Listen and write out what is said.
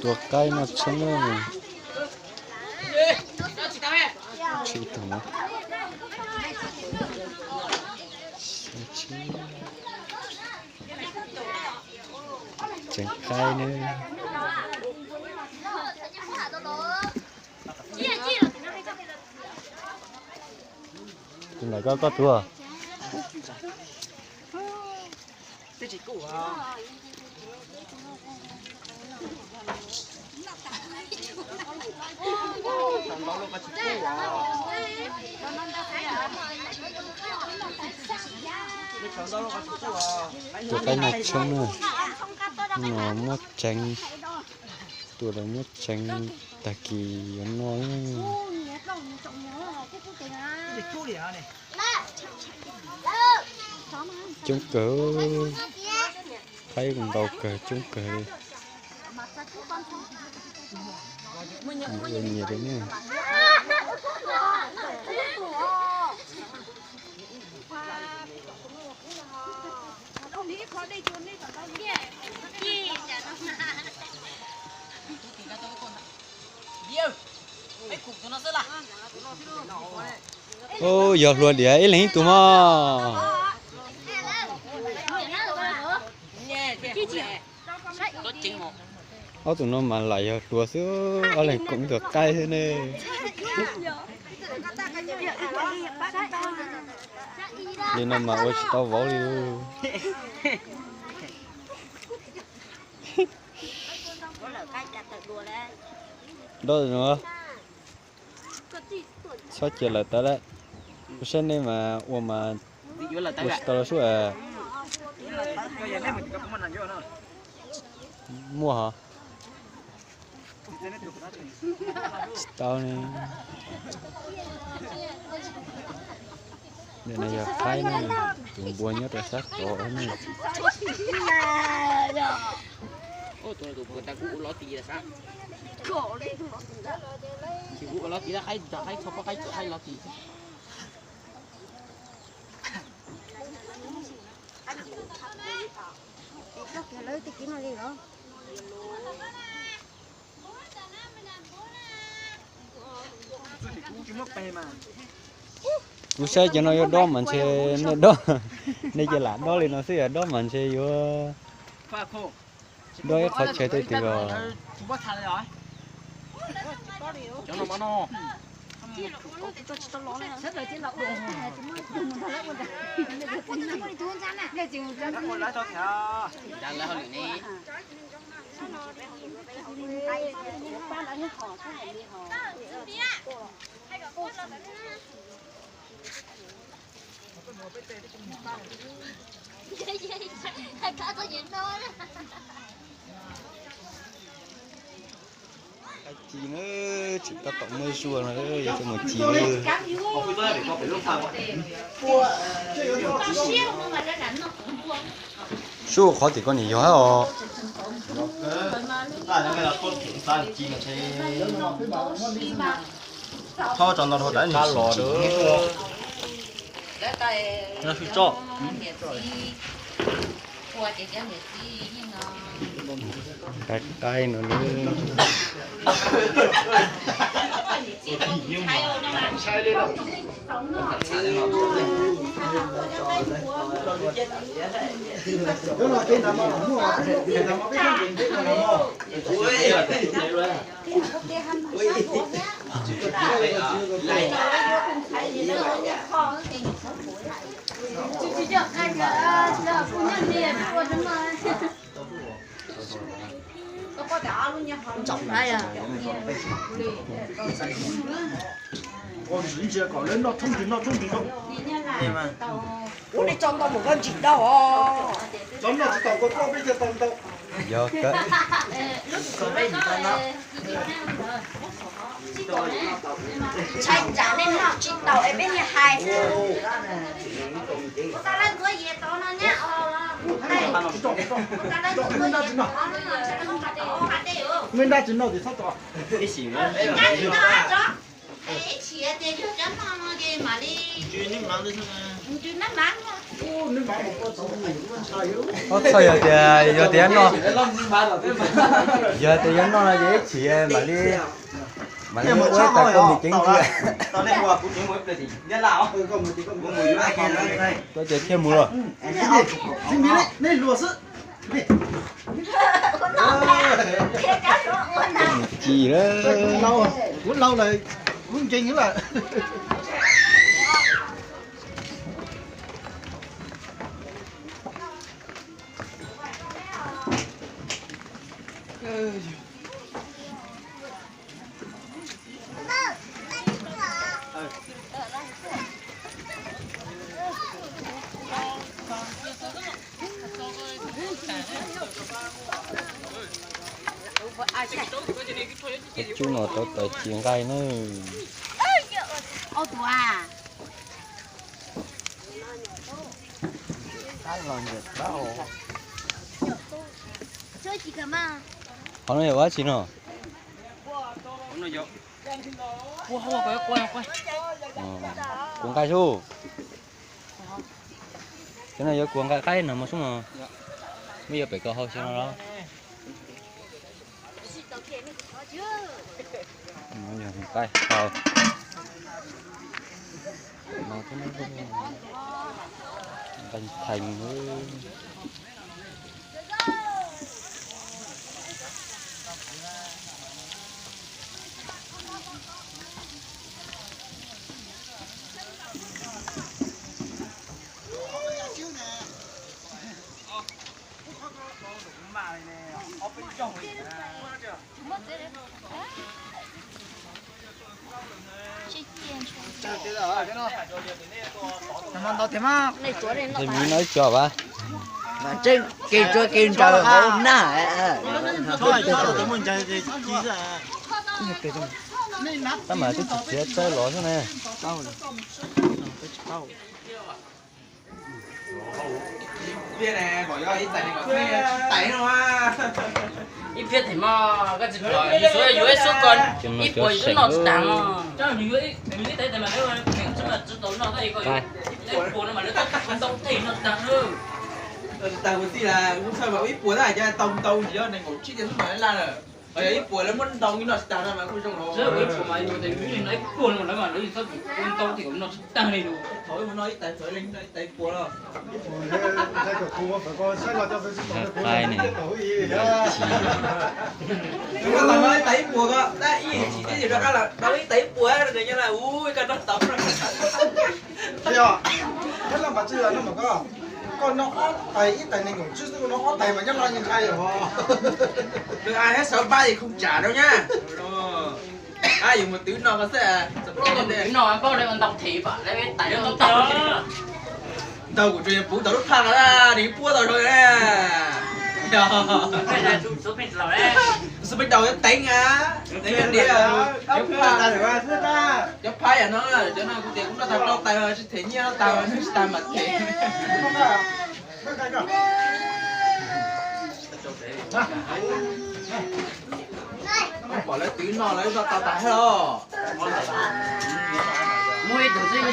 Tua qaib noj tshoob na. Tsis ib tug no. Tseev qaib ne. Tus ntawm koj, koj tuag. Tua qaib noj tshoob na. No muab tseev, tua lawv muab tseev, tag kis yuav noj. Coob kawg, qaib ntau kawg, coob kawg li. Nyias li ne. Yog hluas diam ib leeg ib tug mog. Ob tug no mas lam yog hluas xwb, ob leeg koom ib tug qaib xwb ne. Li no mas ua tsis tau vauv li. Dob no, txhob cia lawv tawv lawm. Kuv saib nej mas ua mas ua tsis tau los sub. Muaj hov. Tsis tau ne. Nim no yog qaib ne, tus npua nyob rau sab tod ne. Kuv saib cov no yuav dob mas ntshe nej dob, nej cia lam dob li no xwb, yog dob mas ntshe yuav dob ib qhov chaw twg os. Ci na, tseem tab tom muaj zuag no, yog coj mus ci na. Sub qhov tim ko nim yog hab os. Thaub tso ntau dhau tas nim tsim tsim. Nyob sub tso. Qaib qaib no lub. Ua li tso ntau mus koj ntsis dau os. Tso noj tsis tau koj koj peb thiaj tau ntau. Yog kawg. Ntshai tsam nej noj tsis tau es peb niag hais xwb. Ua tau leej ntxuav yias tod no nyab os. Ua tau leej ntxuav yias tod no, ntshai leej ntxuav tod ha dej os. Neb nrab tsis noj tim txhob tso. Nrab tsis noj, tso Tab txog yog tias, yog tias noj, yog tias yuav noj no ces ib chim mam li, mam li ua tas koj me ceeb ntsia. Koj ces thiaj mus los. Ci lawm. Kuv laus lawm, kuv nkeeg lawm. Cov cub no tau tawm ci nqaij na. Qhov no yog ua dab tsi no? Kuv nqaij sub. Cov no yuav kuv nqaij qaib no mos sub mos. Muab yuav pem koj hau xyoo no los. Yog nqaij hau, nqaij thees. Ntau tiag mas. Ntawm miv no ib co vas. Tseeb kev tsuav kev ntsaws hauv nag. Tab mas twb tsis txiav txawb los xwb ne. Ib phiab them mog, koj tsis pom, yus yuav ib suab ko ib puas yus twb noj tsis tag mog. Ib puas no mas lawv tau ntau tej noj tsis tag na. Tsis tag kuv tij las kuv txhawj mas ib puas tab cas tau ntau tsis yog nees nkaum tsib tiag xwb mas laj lawm. Yog ib puas lawv muab ntau noj tsis tag no mas kuj zoo los. Ib puas no mas lawv txhob ua ntau tej noj tsis tag li lus. Thaum ib mus noj ib tais txawv leej noj ib tais ib puas los. Qaib ne. Ib tais ib puas ko, ib chim thiab yus rov qab los tau ib tais ib puas nyob na, ua koj noj tau. Yog, Nyob Laj mas tsis yog no mas koj, koj noj ob tais ib tais nees nkaum tsib xwb, koj noj ob tais mas Nyob Laj yeej ntshai os. Nws ai thiab sawv pab es khooj tsam rau nyab. Yus mus twv no ko xwb. Twv no pab ua ntau them pam ib tais ntau kuv tsuas yog puv tau lub phaj no, nws puab tau zoo na. Xub peb daus teev a, teev a diav. Cov phaj yam no, cov no kuv tias kuv noj tag plaub tais tsis them nyiaj, noj tag tsis tag mas them. Pom lawv twv no lawv noj tau tas thiab os. Muaj ib tug xwb.